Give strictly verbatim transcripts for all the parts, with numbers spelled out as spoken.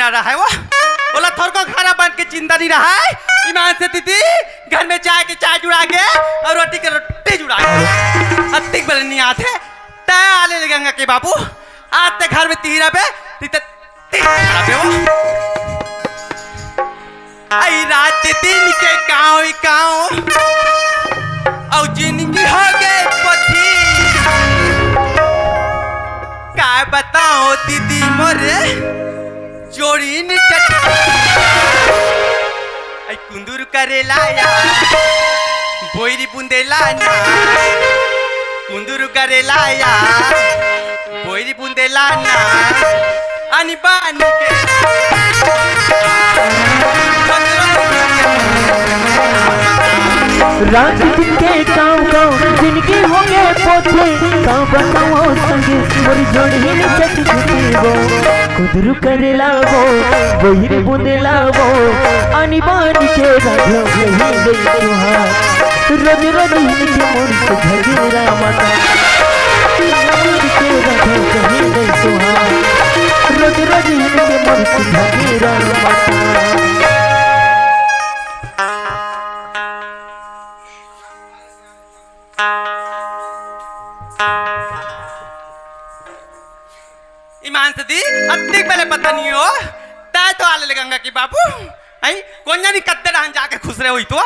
रहय वो, ओला थोरको खाना बन के चिंता नहीं रहय। ईमान से दीदी, घर में चाय के चाय जुड़ा के अउ रोटी के रोटी जुड़ा के, अतिक बले नहीं आथे। तय आले ले गंगा के बाबू, आज ते घर में तिही रहिबे, ती ते तिही रहिबे वो। आई रात दिन के काव ही काव, अउ जिंदगी हो गे पथी। का बताओ दीदी मोरे, जोड़ी नि चट। आई कुंदुर करेला या, बोइरी बुंदेला ना। कुंदुर करेला या, बोइरी बुंदेला ना। आनी बानी के। रात दिन के काम काम जिंदगी हो गे पोथे, काम बताओ संगे मोर जोड़ी नि चट झुकेबो। कुंदुर करेला वो, बोइरी बुंदेला वो, आनी बानी के राजा यही गई तुहार। रोज रोज इनके मन से झगड़ा मता। इनके राजा यही गई तुहार। रोज रोज इनके मन से झगड़ा मता। ईमान से दी, अतिक बले पता नहीं हो, तय तो आले ले गंगा की बाबू। आई, कोन जानी कद्दे डहन जाके खुसरे होही तो।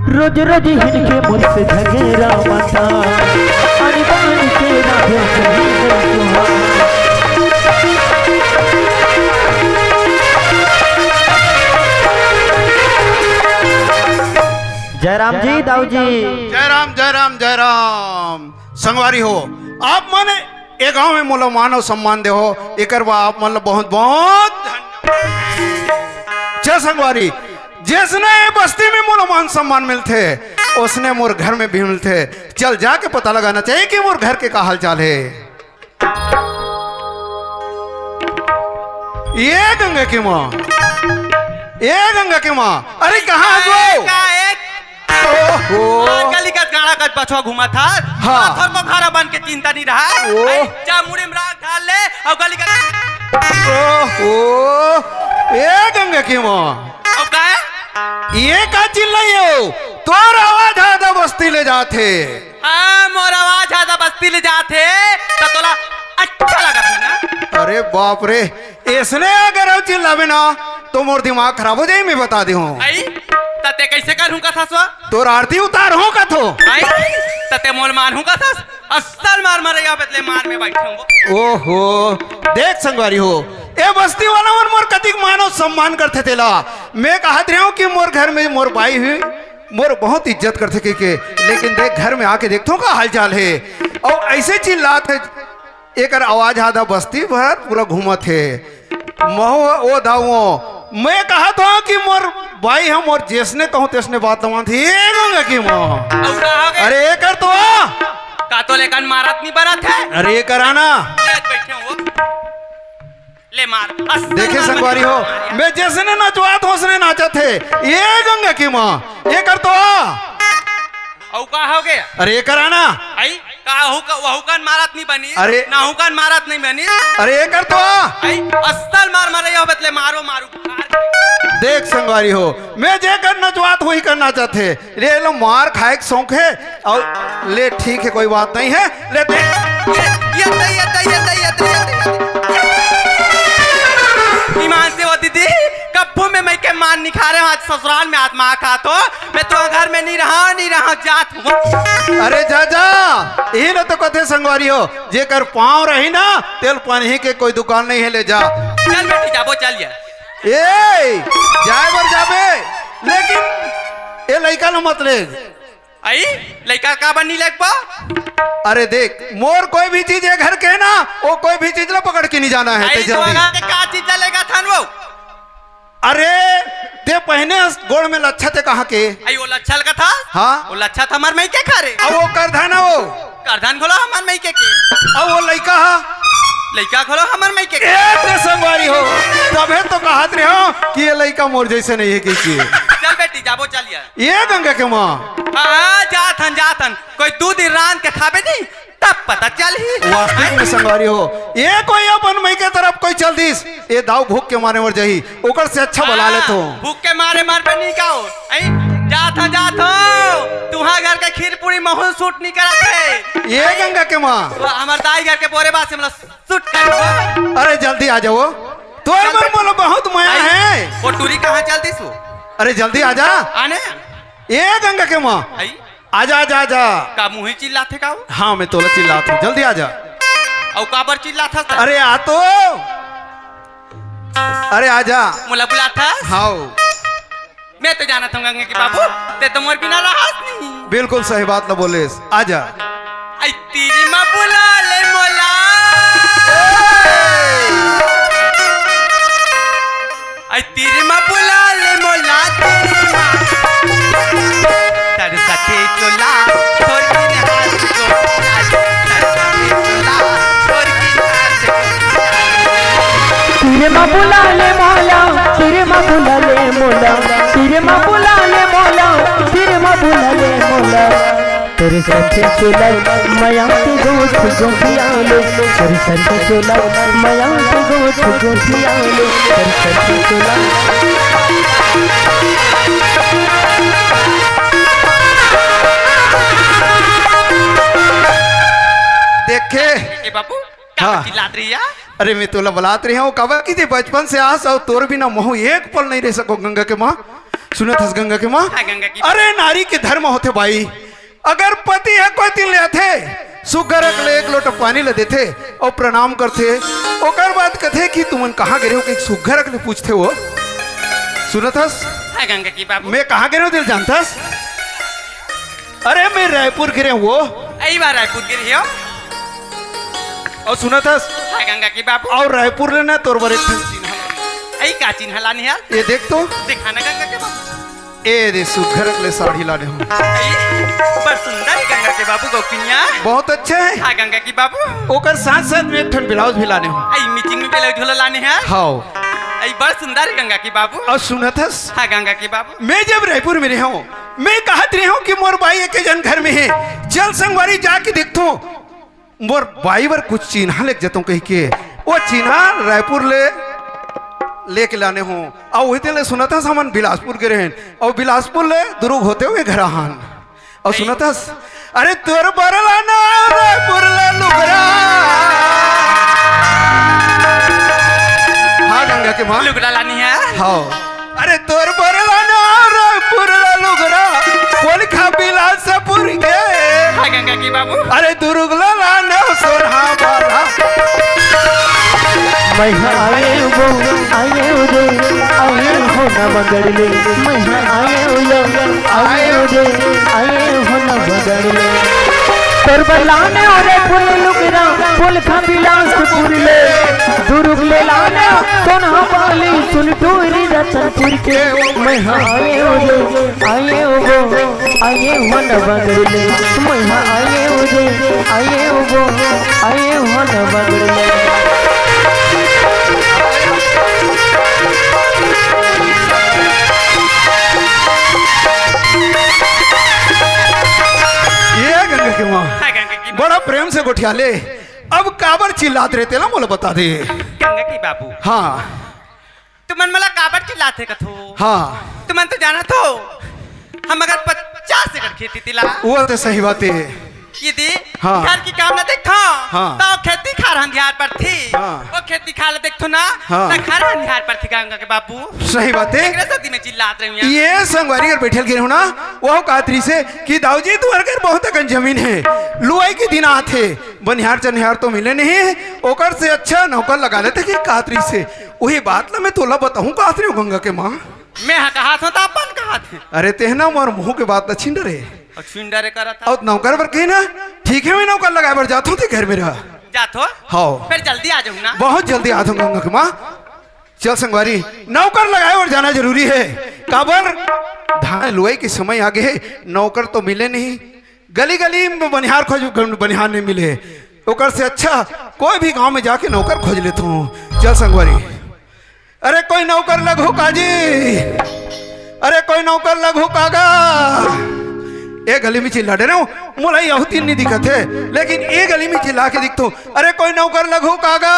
रोज रोज हिनके मोर से झगड़ा मता, अनबान के राजा कहीं नहीं सुहा। जय राम जी, दाऊ जी। जय राम, जय राम, जय राम। संगवारी हो, आप मन ए गांव में मोला मान अउ सम्मान दे हो, एकर बर आप मन ला बहुत बहुत धन्यवाद। चल संगवारी, जैसने ए बस्ती में मोला मान सम्मान मिलथे, ओसने मोर घर में भी मिलथे। चल जाके पता लगाना चाहिए कि मोर घर के का हाल चाल हे। ए गंगा के माँ, ए गंगा के माँ, अरे कहाँ हस वो? का एक ओहो। आ, गली का गाड़ा का बछवा घूमत हस। हाँ। थोरको खारा बन के चिंता नहीं रहा। ओ। आई, जा मुड़ी में राख डाल ले अउ गली का ओहो। ए गंगा के माँ। अउ का हे? ए का चिल्लाए हो? तोर आवाज आधा बस्ती ले जाथे। हाँ, मोर आवाज आधा बस्ती ले जाथे, त तोला अच्छा लगत हे ना? अरे बाप रे, अइसने अगर अउ चिल्लाबे ना, त मोर दिमाग खराब हो जाही, मैं बता देहूँ। आई, त ते कइसे करहूँ कथस वो? तोर आरती उतारहूँ कथों। आई, त ते मोला मारहूँ कथस? असल मार मरइया बदले मार में बइठे हूँ। ओहो, देख संगवारी हो, ए बस्ती वाला मन मोर कतिक मान अउ सम्मान करथे तेला। मैं कहत रहेंव कि मोर घर में मोर बाई हे, मोर बहुत इज्जत करथे कहिके, लेकिन देख घर में आके देखथों का हाल चाल हे। अउ अइसे चिल्लात हे, एकर आवाज आधा बस्ती भर पूरा घूमत हे। महूँ ओ दाऊ, मैं कहत हूँ कि मोर बाई ह मोर जइसने कहूँ तइसने बात ल मानथे। ए गंगा की माँ। अउ का हो गे? अरे एकर तो आ। का तोला एकर मारत नहीं बनत हे? अरे एकर आ ना। ले बइठे हूँ। ले मार। असल देखे मार संगवारी हो, मार। मैं जइसने नचवात हूँ, ओइसने नाचत हे। ए गंगा की माँ, एकर तो आ। अउ का हो गे? अरे एकर आ ना। आई, का हूँ का, वहू कन मारत नहीं बनी। अरे। ना हूँ कन मारत नहीं बनी। अरे एकर तो आ। आई, असल मार मरइया बदले मारो मारू। देख संगवारी हो, मैं जेकर नचवात हूँ, ओही कर नाचत हे। रे लो मार खाए के शौक हे। अउ ले ठीक हे, कोई बात नहीं हे। ले दे। ये, ये दे, ये दे, ये दे, ये दे, ये दे, ये दे। ईमान से वो दीदी, कभू मैं मइके मान नहीं खा रहे हूँ, आज ससुराल में आज मार खात हूँ। मैं तो घर में नहीं रहा, नहीं रहा, जात हूँ। अरे जा, जा, इही ल तो कथे संगवारी हो, जेकर पाँव रही ना, तेल पानी के कोई दुकान नहीं हे, ले जा। चल बेटी, जाबो, चल ये। ए, जाए बर जाबे, लेकिन ए लइका ल मत ले। आई, लइका काबर नहीं लेगबो? अरे देख, मोर कोई भी चीज ए घर के हे ना, वो कोई भी चीज ल पकड़ के नहीं जाना हे, आई, ते तो जल्दी। घर के का चीज ल लेगथन वो? अरे, ते पहिने हस गोड़ में लच्छा ते कहाँ के? आई, वो लच्छा ल कथस? हाँ। वो लच्छा त हमर मइके के हरे। अउ वो करधन हे वो? करधन घलो हमर मइके के। अउ वो लइका ह? लइका घलो हमर मइके के। ए, ते संगवारी हो, तभे तो कहत रहेंव कि ए लइका मोर जइसे नहीं हे कहिके। चल बेटी, जाबो, चल यार। ये गंगा के माँ। हाँ, जात हन, जात हन। कोई दू दिन रांध के खाबे नहीं, तब पता चलही। वास्तविक में संगवारी हो, ये कोई अपन मई के तरफ कोई चल दिस, ये दाऊ भूख के मारे मर जाही, ओकर से अच्छा बला हाँ, लेथों। भूख के मारे मरबे नहीं का हो। ऐ, जात हो, जात हो। तुहां घर के खीर पूरी महूं सूट नहीं करत हे। ये गंगा के माँ। वाह, हमर दाई घर के बोरे बात से मतलब सूट कर। अरे जल्दी आ जाओ, तोर बर मोला बहुत मया हे। वो टूरी कहाँ चल दिस वो? अरे जल्दी आ जा। आने? ए गंगा के माँ, आई? आजा, आजा, आजा। का मुँही चिल्लाथे का वो? हाँ, मैं तोला चिल्लात हूँ, जल्दी आजा। अउ काबर चिल्लाथस त? अरे आ तो। अरे आजा। मोला बुलाथस? हाव। मैं तो जानत हूँ गंगा के बाबू, ते तो मोर बिना रहस नहीं। बिल्कुल सही बात ल बोलेस, आजा। आई तीरी मा बुला ले मोला। आई तीर मा बुला ले मोला, तीर मा। तर सके चोला, छोर की ने हाथ को। तर सके चोला, छोर की ने हाथ को। तीर मा बुला ले मोला, तीर मा बुला ले मोला, तीर मा बुला ले मोला, तीर मा बुला ले मोला। तोर संग चोला मया के गोठ गोठिया ले, तोर संग चोला मया के गोठ गोठिया ले, तोर संग चोला। देखे? ए बाबू, का हाँ। चिल्लात रही है? अरे मैं तोला बलात रही हूँ, काबर कि ते बचपन से आस अउ तोर बिना महूँ एक पल नहीं रह सको गंगा के माँ। सुनत हस गंगा के माँ? हाँ, गंगा की। अरे नारी के धर्म होथे भाई, अगर पति ह कोई दिन ले आथे, सुग्घर अक ले एक लोटा पानी ल देथे अउ प्रणाम करथे, ओकर बाद कथे कि तुमन कहाँ गे रहे हो, कि सुग्घर अक ले पूछथे वो। सुनत हस? हाँ, गंगा की बाबू। मैं कहाँ गे रहे हो, दिल जानत हस? अरे, मैं रायपुर गे रहे हो। अई बार रायपुर गे रहे हो? अउ सुनत हस? हाँ, गंगा की बाबू। अउ रायपुर ले ना तोर बर एक ठन चिन्हा। अई का चिन्हा लाने यार? ये देख तो। दिखा ना गंगा के बाबू। ए दे सुघर ले साड़ी लाने हूँ। अई, बड़ सुंदर है गंगा के बाबू गोपिनिया। बहुत अच्छा है। हाँ गंगा की बाबू। ओकर साथ साथ में एक ठन ब्लाउज भी लाने हूँ। अई मिचिंग में ब्लाउज होला लाने हैं। हाँ। अई बड़ सुंदर है गंगा की बाबू। अउ सुनत हस? हाँ गंगा की बाबू। मैं जब रायपुर में रहे हूँ, मैं कहत रहे हूँ कि मोर बाई एक जन घर में है, चल संगवारी जाके देखथों। मोर बाई बर कुछ चिन्हा लेके जतों कहिके, वो चिन्हा रायपुर ले लेके लाने हूँ। अउ वही तेन ले सुनत हस हमन बिलासपुर गे रहेन, अउ बिलासपुर ले दुरुग होते हुए घर आहन। अउ सुनत हस, अरे तोर बर लाना रायपुर ले लुगरा। हाँ गंगा के माँ। लुगरा लानी है। हाँ। अरे तोर बर लाना रायपुर ला लुगरा, कोलखा बिलासपुर के। हाँ गंगा की बाबू। अरे दुर्ग ला लाना सोरहा वाला। मैं आए वो, आए रे, आए हो ना मगर ले। मैं आए वो, आए रे, आए हो ना मगर ले। तोर बर लाने ओ रे पुल लुगरा, पुल खा बिलासपुर ले। दुरुग ले लाने सोना वाली सुन टूरी रतनपुर के। मैं हाँ आए ओ रे, आए ओ वो, आए हो न बगड़ ले। मैं हाँ आए ओ रे, आए ओ वो, आए हो न बगड़ ले। ये गंगा के माँ। हाँ, गंगा की। बड़ा प्रेम से गोठिया ले। अब काबर चिल्लात रहे तेला मोला बता दे। गंगा की बाबू। हाँ। तुमन मोला काबर चिल्लात हे कथो? हाँ। तुमन तो जानत हो, हम अगर पचास एकड़ खेती तिला। वो तो सही बात है। ये दे, हाँ। घर की काम ना देखो, हाँ। तो खेती खार अंधियार पर थी। हाँ। वो खेती खार देखो ना, हाँ। तो घर अंधियार पर थी गंगा के बाबू। सही बात है। एकरे सेती मैं चिल्लात रही हूँ। ये संगवारी अगर बैठल गिरे हो ना, वो कहत रही से कि दाऊ जी तुम्हारे घर बहुत अकन जमीन है, लुआई के दिन आत हे, बनिहार चनिहार तो मिले नहीं, ओकर से अच्छा नौकर लगा लेते कि कहत रही से। वही बात ला मैं तोला बताऊं कहत रही हूँ गंगा के माँ। मैं हा कहत हूँ तो अपन कहत है। अरे तेहना मोर मुँह के बात ला छीन डरे। और छीन डरे करत है। और नौकर बर कही ना, ठीक है मैं नौकर लगाए बर जात हूँ ते घर में रह। जात हो? हाँ। फिर जल्दी आ जाऊँ ना। बहुत जल्दी आ जाऊँ गंगा के माँ। चल संगवारी, नौकर लगाए बर जाना जरूरी है। काबर धान लुआई के समय आ गए, नौकर तो मिले नहीं। गली गली में बनिहार खोज, बनिहार नहीं मिले, ओकर से अच्छा कोई भी गांव में जाके नौकर खोज लेता हूँ। चल संगवारी, अरे कोई नौकर लगो काजी, अरे कोई नौकर लगहू कागा? ए गली में चिल्ला डरे हूँ, मोला यहू तीन नहीं दिखत हे, लेकिन ए गली में चिल्ला के दिखत हूँ। अरे कोई नौकर लगहू कागा?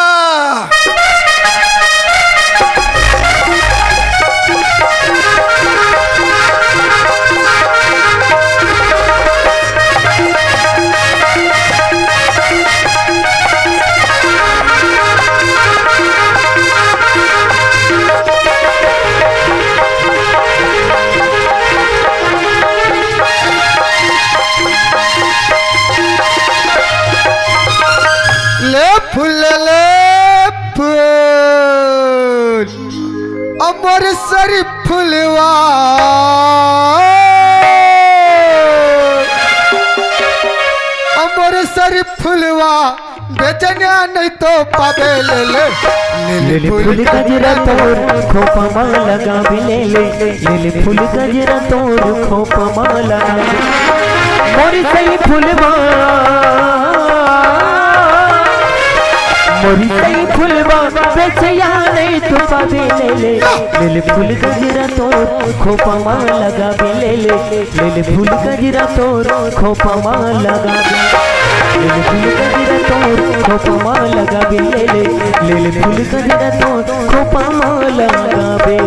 ले फूल, ले फूल, अमर सरी फुलवा, अमर सरी फुलवा, बेचना नहीं तो पाबे ले ले। ले ले फूल गजरा तोर खोपा मा लगाबे ले ले। ले ले फूल गजरा तोर खोपा मा लगाबे। मोरी सही फुलवा, मोरी सही फुलवा, बेचया नहीं तो पाबे ले ले। ले ले फूल गजरा तोर खोपा मा लगाबे ले ले। ले ले फूल गजरा तोर खोपा मा लगाबे। ले ले फूल गजरा तोर खोपा मा लगाबे ले ले। ले ले फूल गजरा तोर खोपा मा लगाबे।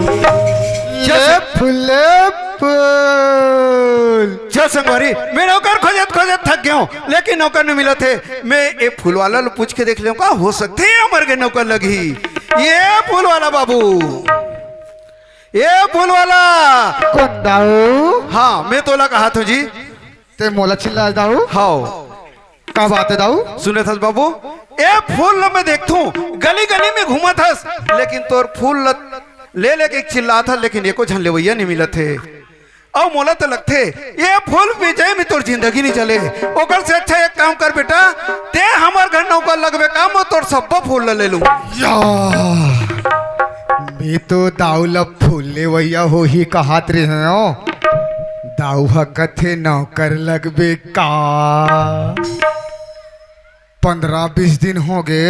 ले फूल, फूल। चल संगवारी, मैं नौकर खोजत खोजत थक गया हूँ, लेकिन नौकर नहीं मिलत हे। मैं ए फूल वाला ल पूछ के देख लेहूँ, का हो सकथे हमर घर नौकर लगही। ए फूल वाला बाबू, ए फूल वाला। कोन दाऊ? हाँ, मैं तोला कहत हूँ जी। ते मोला चिल्ला दाऊ? हाँ। का बात हे दाऊ? सुनत हस बाबू, ए फूल ल मैं देखथूं, गली गली में घूमत हस, लेकिन तोर फूल ल ले लेके चिल्लात हस, लेकिन एको झन लेवइया नहीं मिलत हे। अउ मोला तो लगथे, ए फूल बिजय में तोर जिंदगी नहीं चले। ओकर से अच्छा एक काम कर बेटा, ते हमर घर नौकर लगबे का, मैं तोर सब्बो फूल ल ले लूं। या, मैं तो दाऊ ल फूल लेवइया होही कहत रेहेंव। दाऊ ह कथे नौकर लगबे का? पंद्रह बीस दिन हो गे,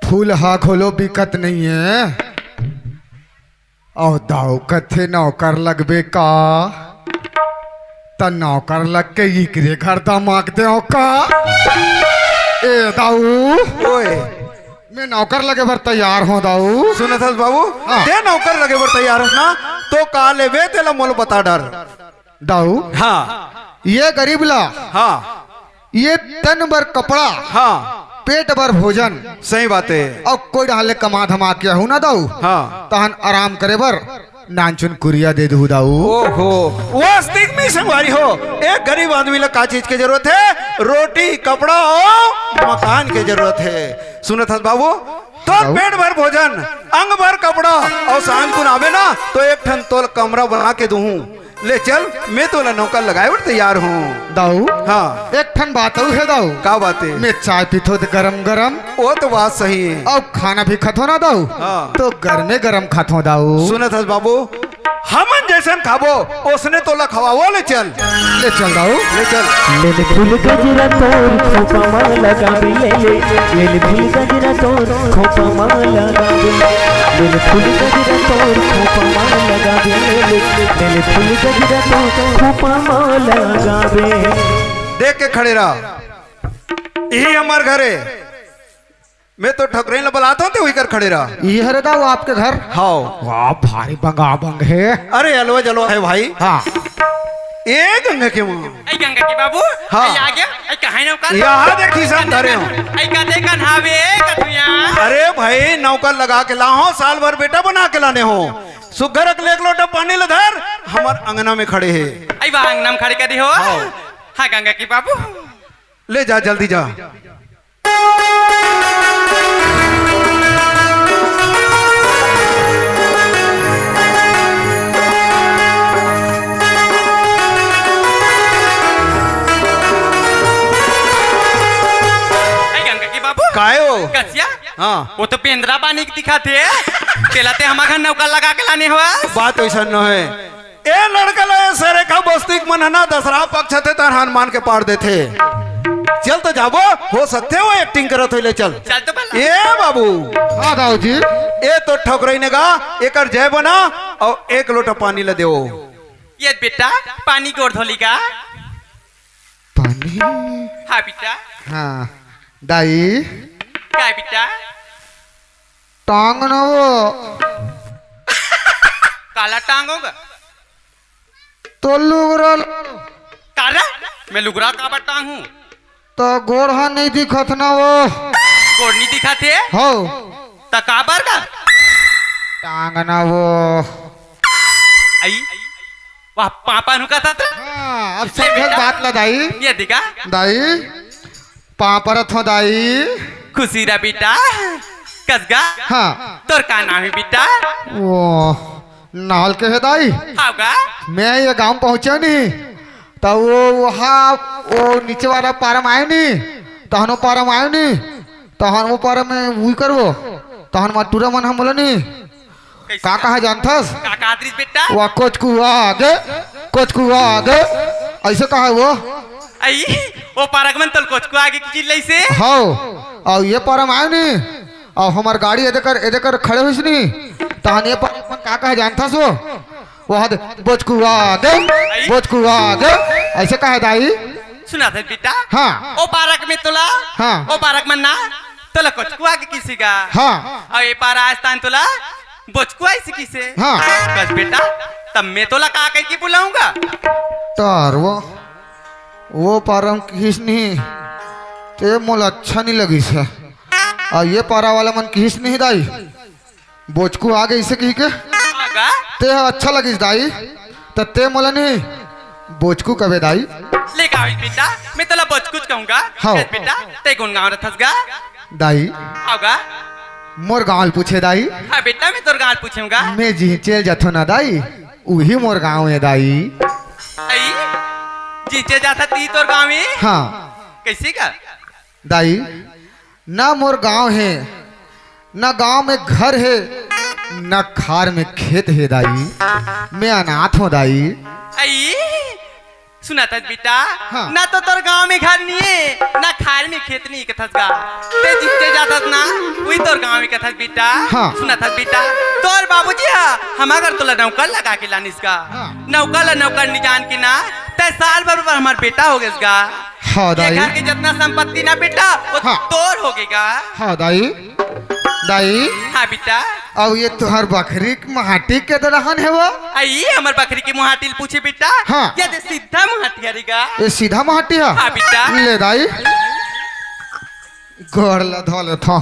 फूल हा घलो बिकत नइये। अउ दाऊ कथे नौकर लगबे का? त नौकर लग के इकरे घर दमाक देव का? ए दाऊ, ओए। मैं नौकर लगे बर तैयार हूँ दाऊ। सुनत हस बाबू, हाँ। ते नौकर लगे बर तैयार हस ना, तो का लेबे तेला मोला बता डर। दाऊ, हाँ। ये गरीब ला, हाँ। ये तन बर कपड़ा, हाँ। पेट बर भोजन, सही बात हे। अउ कोई डहर ले कमा धमा के आहू ना दाऊ, हाँ। तहन आराम करे बर नानचुन कुरिया दे दूँ दाऊ। ओहो, वास्तविक में संगवारी हो, एक गरीब आदमी ला का चीज के जरूरत हे? रोटी, कपड़ा अउ मकान के जरूरत हे। सुनत हस बाबू, तोर दाऊ? पेट भर भोजन, अंग भर कपड़ा अउ सांझ कुन आबे ना तो एक ठन तोल कमरा बना के दूहूं। ले चल, मैं तोला नौकर लगाए बर तैयार हूँ। दाऊ, हाँ। एक ठन बात अउ हे दाऊ। का बात हे? मैं चाय पीथों त गरम गरम। वो तो बात सही हे। अउ खाना भी खाथों ना दाऊ, हाँ। तो गरमे गरम खाथों दाऊ। सुनत हस बाबू, हमन जइसन खाबो, ओसने तोला खवाबो, ले चल। ले चल दाऊ। ले चल। ले ले फूल गजरा तोर खोपा मा लगाबे ले ले। ले ले फूल गजरा तोर खोपा मा लगाबे। ले ले फूल गजरा तोर खोपा मा लगाबे ले ले। ले ले फूल गजरा तोर खोपा मा लगाबे। देख के खड़े रह। इही हमर घर हे। मैं तो ठकुराइन ल बलात हूँ, ते उही कर खड़े रह। ये हरे दाऊ आपके घर? हाव। वाह, भारी बंगा बंग हे। अरे, अलवा जलवा हे भाई। हाँ। ए गंगा के माँ। ए गंगा के बाबू, हाँ। ए आ गया, ए कहाँ हे नौकर? यहाँ देखी सब धरे हो। ए का देखन हावे, का तू यहाँ? अरे भाई, नौकर लगा के लाहूँ, साल भर बेटा बना के लाने हूँ। सुग्घर अकन ले एक लोटा पानी ल धर, हमर अंगना में खड़े हे। ए बा अंगना में खड़े कर दी हो? हाँ। हाँ गंगा के बाबू। ले जा, जल्दी जा। ए गंगा के बाबू। काय हो? कसिया? हाँ। वो तो बेंदरा बानी दिखाथे। तेला ते हमर घर नौकर लगा के लाने हवस। बात वइसन नोहे। ए लड़का ला ए सरेखा बस्ती के मन ह ना दसरा पक्ष आथे त हनुमान के पाड़ देथे। चल तो जाबो, हो सकथे वो एक्टिंग करत होई ले, चल। चल तो भला। ए बाबू। हाँ दाऊ जी। ए तो ठकुरई ने गा, एकर जय बना अउ एक लोटा पानी ल देवो। ये बेटा, पानी गोड़ धोली का? पानी? हाँ बेटा। हाँ, दाई। का बेटा? टांग न वो। काला टांगोगा? तो लुगरा ल- काला? मैं लुगरा काबर टांगू? तो गोड़ हा नहीं दिखत ना वो। गोड़ नहीं दिखत हे? हो। त काबर गा? टांग ना वो। आई? वाह, पापा नु कहा था? हाँ, अब समझ बात ला दाई। ये दिखा। दाई, पाँव परत हो दाई। खुशी रह बेटा। कस गा? हाँ। तोर का नाम हे बेटा? वो नाल के हे दाई। हाँ गा? मैं ये गांव पहुंचे नहीं, तो वो वहाँ वो नीचे वाला पारम आए नहीं, तहनो पारम आए नहीं, तहन वो पारम में वही करवो, तहन मा टूरा मन हम बोले नहीं। कइसे का का? कहा जानथस? का कहा दरिस बेटा? वा कोचकू आगे, कोचकू आगे, अइसे कहा वो। आई, वो पारक मन तोल कोचकू आगे की चीज लइसे? हौ, अउ ये पारम आए नी, अउ हमर गाड़ी एदे कर, एदे कर खड़े होइस नी, तहन ये पारक मन का कहा जानथस वो? वो हद, बोचकू आगे, आई। बोचकू आगे, अइसे कहा दाई। सुनत हस बेटा? हाँ। ओ पारक में तोला, हाँ। ओ पारक मन ना, तोला कोचकू आगे किसे गा। हाँ। अउ ए पारा आइस तहन तोला बोचकू आइस किसे। हाँ। कस बेटा, तब मैं तोला का कहिके बुलाहूँ गा? तार वो, वो पारम किहिस नहीं, ते मोला अच्छा नहीं लगिस हे। अउ ये पारा वाला मन किहिस नहीं दाई। बोचकू आगे अइसे कहिके। आगा? ते ह अच्छा लगिस दाई, त ते मोला नहीं बोचकू कबे दाई। ले का होइस बेटा, मैं तोला बोचकूच कहूँगा। हाँ। कस बेटा, ते कोन गाँव रथस गा? दाई। आगा? मोर गाँव ल पूछे दाई। हाँ बेटा, मैं तोर गाँव ल पूछूँगा। मैं जिहें चल जाथों ना दाई, उही मोर गाँव हे दाई। आई? जिहें चल जाथस तिही तोर गाँव हे? हाँ। कइसे गा? दाई, ना मोर गांव हे, ना गांव में घर हे, ना खार में खेत हे दाई। मैं अनाथ हों दाई। आई, सुनत हस बेटा, हाँ। ना तो तोर गांव में घर नइ हे, ना खार में खेत नइ हे कथस गा। ते जिहें जाथस ना, उही तोर गांव हे कथस बेटा। हाँ। सुनत हस बेटा, तोर बाबूजी हा हमर घर तोला नौकर लगा के लानिस गा। हाँ। नौकर ला नौकर नइ जान के ना, ते साल भर बर हमर बेटा हो गेस गा। हाँ, ये दाई। घर के जतना संपत्ति ना बेटा, वो हाँ। तोर होगे गा। हाँ, दाई। दाई। हाँ, बेटा। अउ ये तुंहर बखरी के मुहाटी के दलहन हे वो? आ, ये हमर बखरी के मुहाटी ल पूछे, बेटा। हाँ। ये दे सीधा मुहाटी हरे गा। ये सीधा मुहाटी हे? हाँ, बेटा। ले, दाई। गोड़ ला धो लेथों।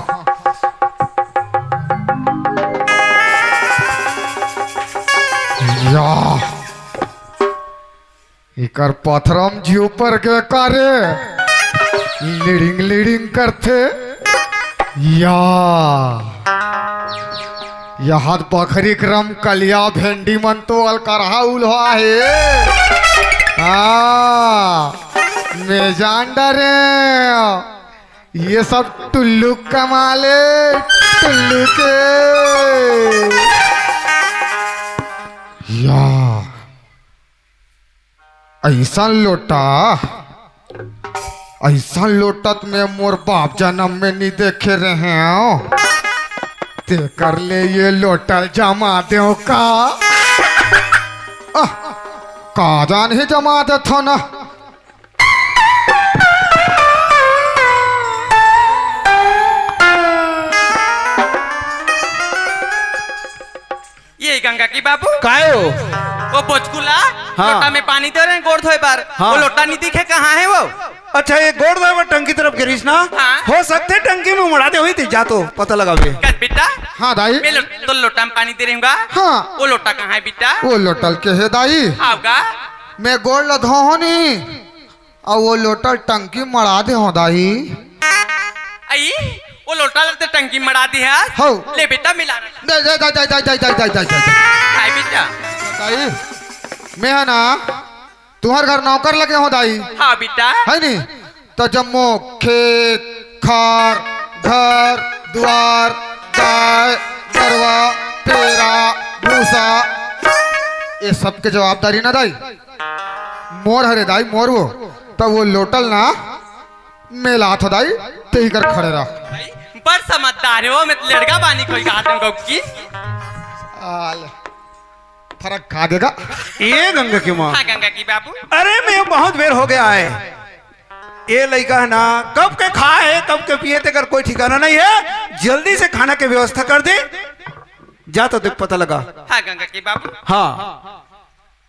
या। एकर पथरम जी ऊपर के का रे? लिड़िंग लिड़िंग करथे। या। यहत बखरी के रमकलिया भेंडी मन तो अलकरहा उल्हा हे। हाँ, मैं जान डरे। ये सब टुल्लू कमाले, टुल्लू के। या। अइसन लोटा, अइसन लोटा त मैं मोर बाप जनम में नइ देखे रहेंव। तेकर ले ये लोटा ल जमा देंव का? आह, का जान हे जमा देथों ना। ये गंगा के बाबू। काय हो? वो बोचकू ला हाँ। लोटा में पानी दे रहे हैं गोड़ धोए बर। हाँ। वो लोटा नहीं दिखे, कहाँ हे वो? अच्छा, ये गोड़ धोए बर टंकी तरफ गे रहिस ना? हाँ। हो सकथे टंकी में मड़ा दे होही, ते जा तो पता लगाबे। कस बेटा? हाँ दाई। मैं लो-, तो लोटा में पानी दे रही हूँ गा। हाँ। वो लोटा कहाँ हे बेटा? वो लोटा ल के हे दाई? हाँ गा। मैं गोड़ ला धोहों नी। अउ वो लोटा ल टंकी मड़ा दे हों दाई। आई, वो लोटा ल ते टंकी मड़ा दे हस? हौ। ले बेटा मिला। दे, दे, दे। हाय बेटा। दाई, मैं हे ना, तुंहर घर नौकर लगे हों दाई। हाँ बेटा। हे नी? त जम्मो खेत, खार, घर, दुवार, गाय, गरवा, पेरा, भूसा, ये सब के जवाबदारी ना दाई। मोर हरे दाई, मोर वो। त वो लोटा ल ना, मैं लात हो दाई, ते ही कर खड़े रह। भाई, बड़ समझदार हे वो, मैं तो लड़का बानी कोई कहा तुम गौकी। आल, फरक खा गेगा। ए गंगा की माँ। हाँ, गंगा की बाबू। अरे, मैं बहुत बेर हो गया है। ये लइका है ना, कब के खा है, कब के पिए, तेकर कोई ठिकाना नहीं है। जल्दी से खाना के व्यवस्था कर दे। जा तो देख, पता लगा। हाँ, गंगा की बाबू। हाँ।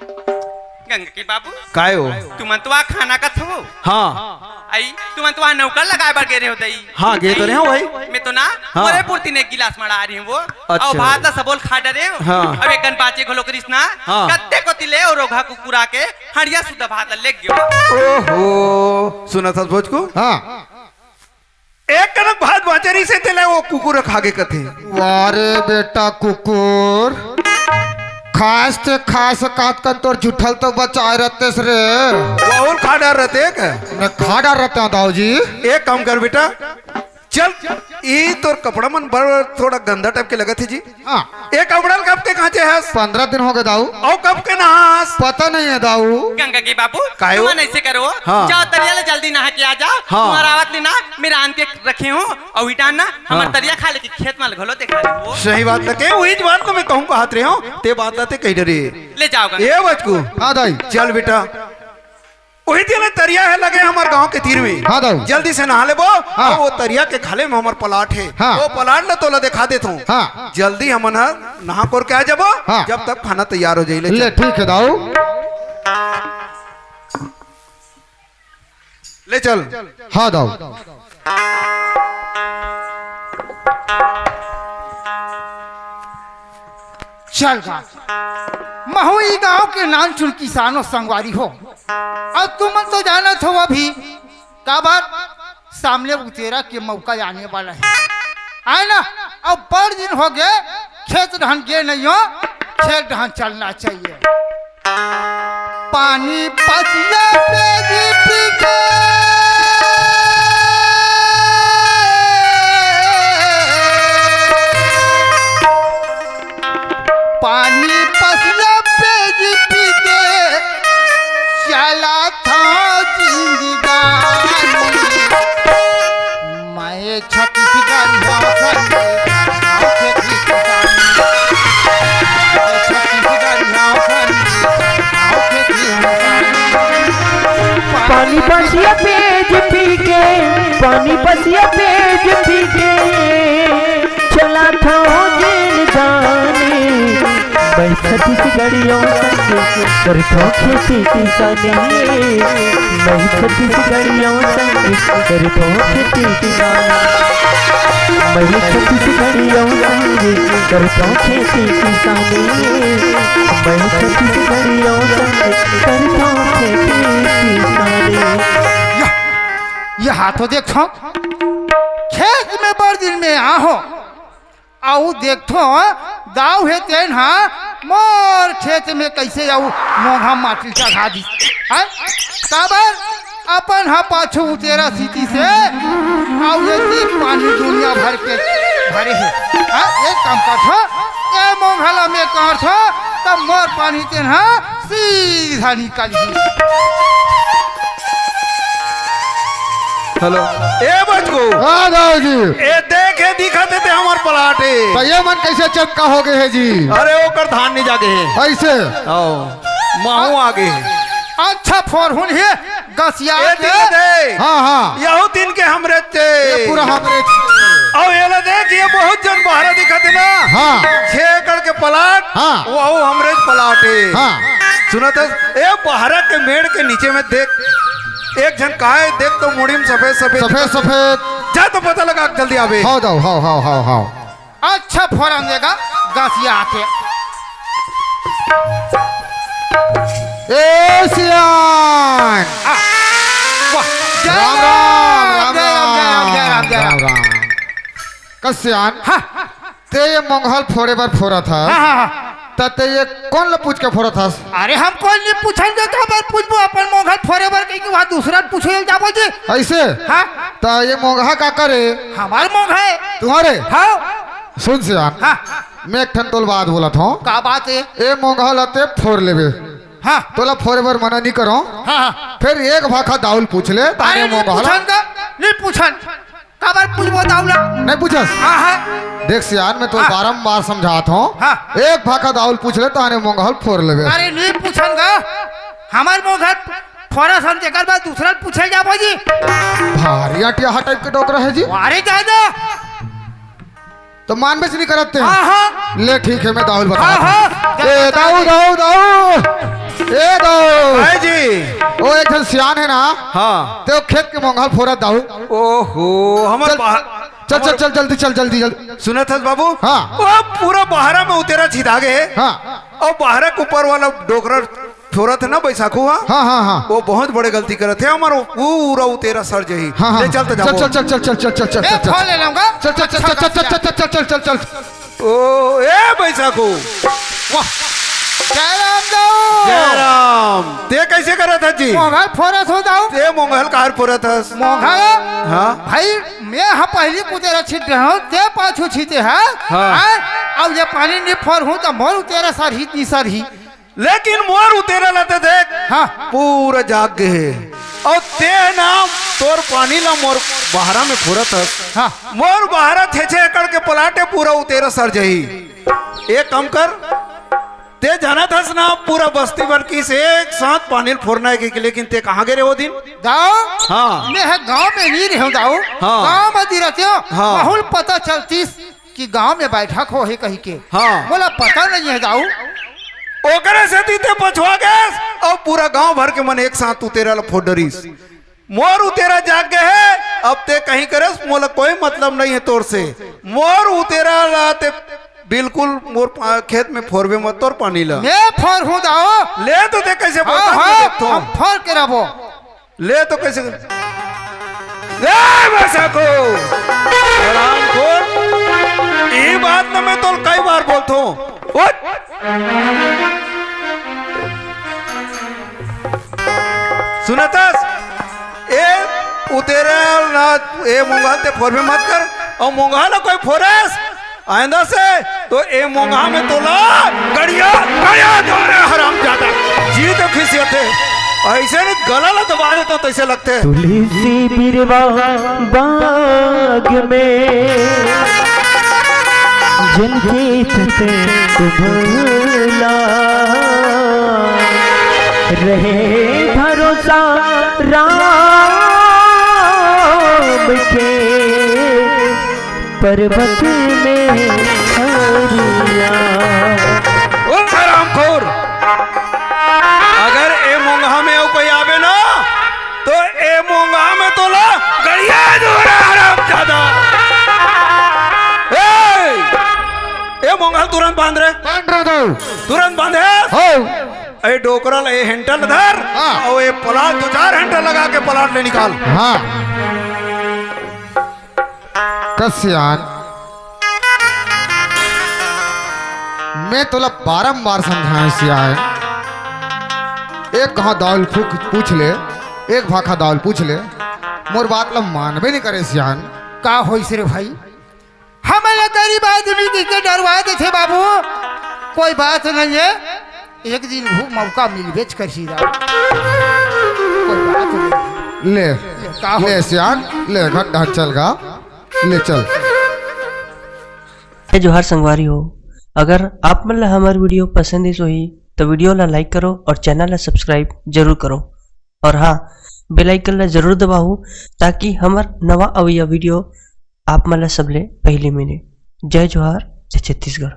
गंगा की बाबू। काय हो? तुमन तो आ खाना का थो। हाँ। आई, तुमन तो आ नौकर लगाए बर गे रहे हो दई। हाँ, गे तो रहे हो भाई। मैं तो ना, हाँ। मोरे पुरती ने एक गिलास मड़ा रही हूँ वो। अच्छा। अउ भात ला सबोल खा डरे हो। हाँ। अब एकन बाचे घलो करिस ना। हाँ। कत्ते कोती ले अउ रोगहा कुकुरा के हड़िया सुद्धा भात ला लेग गयो। ओहो, सुना था भोज को? हाँ। एक कनक भात बाचे रहिसे तेला वो कुकुर खा गे कथे। वाह रे बेटा कुकुर, खास ते खास कात कन तोर जुठल तो बचाए रहतेस रे। वाहुल खा डार रहते हैं क्या? मैं खा डार रहते हैं दाऊ जी। एक काम कर बेटा, चल, ई तोर कपड़ा मन बर थोड़ा गंदा टाइप के लगत हे जी। हाँ। ए कपड़ा ल कब के कांचे हस? पंद्रह दिन हो गए दाऊ। अउ कब के नहास? पता नहीं है दाऊ। गंगा के बाबू, काहे हो? तुमन ऐसे करो, हाँ। जाओ तरिया ले जल्दी नहा के आ जाओ। हाँ। तुम्हारा आवत ले ना, मैं रांध के रखे हूँ, अउ इटान ना, हमार हाँ। तरिया खा लेके खेत में घलो देखा दो। सही बात लगे, वही बात तो मैं कहूँ कहत रहे हूँ, ते बात लाते कही डरे। ले जाओ गंगा। ए बचकू। हाँ दाई। चल बेटा, वही दिन तरिया है लगे हमार गांव के तीर में। हाँ दाऊ। जल्दी से नहा लेबो। हाँ। अउ वो तरिया के खाले में हमार प्लाट है। हाँ। वो प्लाट ला तोला दिखा देत हूँ। हाँ। जल्दी हमन ह नहा कोर के आ जाबो। हाँ। जब तक खाना तैयार हो जाई ले ले चल। ठीक है दाऊ। ले चल। हाँ दाऊ। चल गा। महू ई गांव के नानचुन किसानो संगवारी हो। अउ तुमन तो जानत हो अभी काबर सामने उतेरा के मौका आने वाला है, है ना? अब बड़ दिन हो गए, खेत डहन गे नहीं हो, खेत डहन चलना चाहिए। पानी पसिया पे जी पी के, पानी पसिया पे जी पी के, चला था जिंदगानी। मैं छत्तीसगढ़िया संगे, आओ खेती किसानी। मैं छत्तीसगढ़िया संगे, आओ खेती किसानी। पानी पसिया पेज पी के, पानी पसिया पेज पी के, चला था जेल जाने। मैं छत्तीसगढ़ियों संग करथों खेती किसानी। मैं छत्तीसगढ़ियों संग करथों खेती किसानी। मैं छत्तीसगढ़ियों संग करथों खेती किसानी। मैं छत्तीसगढ़ियों संग करथों खेती किसानी। यह, यह तो देखो, खेत में बड़ दिन में आहो, अउ देखथो, दाऊ हे तेन हा मोर खेत में कइसे अउ मोंघा माटी चढ़ा दिस। हैं? काबर? अपन हा पाछू उतेरा सीती से, अउ एती पानी दुनिया भर के भरे हे। हैं? एक काम करथो, ए मोंघा ला मैं करथो, तब मोर पानी तेन हा सीधा निकलही। हेलो। ए बचकू। हाँ दाऊ जी। ए देख, ए दिखत हे ते हमर प्लाट हे। त ये मन कइसे चमका हो गए हे जी? अरे ओकर धान नहीं जागे हे। कइसे? आओ, महू आगे हे। अच्छा फोरहुन हे, गसिया ए के। दिखत हे। हाँ, हाँ। यहू तीन के हमरे चे। ये पूरा हमरे चे। अउ एला देख, ये बहुत जन बहरा दिखत हे ना। हाँ। छह एकड़ के प्लाट, हाँ। वहू हमरे प्लाट हे। हाँ। सुनत हस, ए बहरा के मेड़ के नीचे में देख, एक झन काय देख तो मुड़ी में सफेद सफेद सफेद दिखत। सफेद। जा तो पता लगा, जल्दी आबे। हाव दाऊ, हाव, हाव, हाव, हाव। अच्छा फोरन देगा, गसिया आथे। ए सियान। आ, वाह। जय राम, राम, राम, राम, जय राम, जय राम, जय राम, जय राम। राम, राम। कस सियान? हाँ। ते ये मोंघा ल फोड़े बर फोरत हस, हाँ, हाँ, हाँ। त ते ये कोन ल पूछ के फोरत हस? अरे, हम कोन नहीं पूछन दे, तो बर पूछबो, अपन मोंघा ल फोरे बर कहीं के वहाँ दूसरा ल पूछे ल जाबो जी। अइसे? हाँ। त ये मोंघा काकर हे? हमार मोंघा हे। तुम्हारे? हाँ। सुन सियान, हाँ। मैं एक ठन तोल बात बोलत हूँ। का बात हे? ए मोंघा ल ते फोर लेबे। हाँ। तोला फोरे बर मना नहीं करो। हाँ, हाँ। फिर एक भाखा दाऊ ल पूछ ले, ताने अरे, नहीं मोंगहा ल। पूछन का, नहीं पूछन। काबर पूछबो दाऊ ल? नहीं पूछस? हाँ, हाँ। देख सियान, मैं तो हाँ। बारंबार समझात हूँ। हाँ। एक भाखा दाऊ ल पूछ ले, ताने मोंगहा ल फोर लेबे। अरे, नहीं पूछन का। हमर मोंगहा ल फोरस हन, तेकर बाद दूसरा ल पूछे जाबो जी। भारी अटिया हा टाइप के डोकरा है जी। अरे, जाए दो। तो मानबेच नहीं करत ते। हाँ, हाँ। ले ठीक है, मैं दाऊ ल बता हाँ, हाँ। ए, दाऊ, दाऊ, दाऊ। ए, दाऊ। भाई जी। ओ, एक झन सियान है ना। हाँ। ते ओ खेत के मोंगहा ल फोरत दाऊ। ओहो, हमर चल, बाहर, चल, चल, हमर चल, जल्दी, चल, जल्दी, जल्दी। सुनत हस बाबू? हाँ। ओ पूरा बहरा में उतेरा छिदा गे। हाँ। अउ बहरा के ऊपर वाला डोकरा फोरत हे ना बैसाखू, हाँ? हाँ, हाँ, हाँ। वो बहुत बड़े गलती करत हे, हमर वो पूरा उतेरा सर जही। हाँ, हाँ। ले चल तो चल, जाबो। चल, चल, चल, चल, चल, चल, चल, ए, चल, चल। फोन ले लूंगा। चल, चल, चल, अच्छा, चल, चल, अच्छा। चल, चल, चल, चल, चल। ओ, ए बैसाखू। वाह। जय राम दाऊ। जय राम। ते कैसे करत हस जी? मोंगहा ल फोरत हो दाऊ। ते मोंगहा ल काबर फोरत हस? मोंगहा ल? हाँ। भाई, मैं हा पहली कुतेरा छित रहा हूँ, ते पाछू छिते है। हाँ। हैं? अब ये पानी नहीं फोर हूँ तो मोर उतेरा सर ही, नहीं सर ही। लेकिन मोर उतेरा ल ते देख, हाँ। पूरा जाग गे हे। अउ ते ना तोर पानी ला मोर बहरा में फोरत हस। हाँ। मोर बहरा छे छे एकड़ के प्लाट हे, पूरा उतेरा सर जही। एक काम कर, ते जानत हस ना, पूरा बस्ती भर की से एक साथ पानी ल फोरना हे कि, लेकिन ते कहाँ गे रहे वो दिन? दाऊ? हाँ। मैं ह गाँव में नहीं रहे हूँ दाऊ। हाँ। गाँव में दी रहते हो, हाँ। माहौल पता चलतीस। कि गांव में बैठक होही कहिके। हाँ। मोला पता नहीं हे दाऊ। ओकरे सेती ते पछुआ गेस अउ पूरा गांव भर के मन एक साथ उतेरा ल फोर डरिस। मोर उतेरा जाग गे हे, अब ते कहीं करस, मोला कोई मतलब नहीं हे तोर से। मोर उतेरा ला ते बिल्कुल मोर पा-, खेत में फोरबे मत तोर पानी ला। मैं फोर हूँ दाऊ। ले तो ते कैसे हाँ, बोलता हाँ, मैं देखता हूँ। हम फोर के रहबो। ले तो कैसे? ए बैसाखू, हरामखोर, ई बात न मैं तोल कई बार बोलथो। उठ। सुनतस? ए उतेरा ना, ए मोंगहा ल ते फोरबे मत कर, अउ मोंगहा ल कोई फोरस, आइंदा से तो ए मोंगहा में तोला गड़िया, गड़िया जोरे हरामजादा। जी तो खिसियत हे, ऐसे नहीं गला ला दबा देता तैसे लगते। तुलसी बिरवा बाग में जिनकी छत उभला रहे भरोसा राम के। पर्वत में हरिया। ओ हरामखोर, अगर ए मोंगहा में अउ कोई आवे ना, तो ए मोंगहा में तोला गड़िया जोरा हरामजादा। ए, ए मोंगहा ल तुरंत बांध रे। बांध रे दो। तुरंत बांध हे। हो। ए डोकरा ल ए हेंटल धर। हाँ। अउ ए प्लाट दो चार हेंटल लगा के प्लाट ले निकाल। हाँ। कस सियान, मैं तोला बारंबार समझाए सियान, एक घाव दाऊ ल फूक पूछ ले, एक भाखा दाऊ ल पूछ ले, मोर बात ला मानबे नहीं करे सियान। का होइस रे भाई, हमन ला गरीब आदमी दिखे डरवा देथे बाबू, कोई बात नहीं है। एक दिन वो मौका मिलबेच करही रा। कोई बात नहीं। ले, ले, का हो? ले सियान, ले घर ढांचल गा, ले चल। जय जोहार संगवारी हो, अगर आप मन ला हमर video पसंद आइस होही, तो video ला like करो और channel ला subscribe जरूर करो। और हाँ, bell icon ला जरूर दबाओ, ताकि हमर नवा अवइया video आप मन ला सबले पहली मिले। जय जोहार, जय छत्तीसगढ़।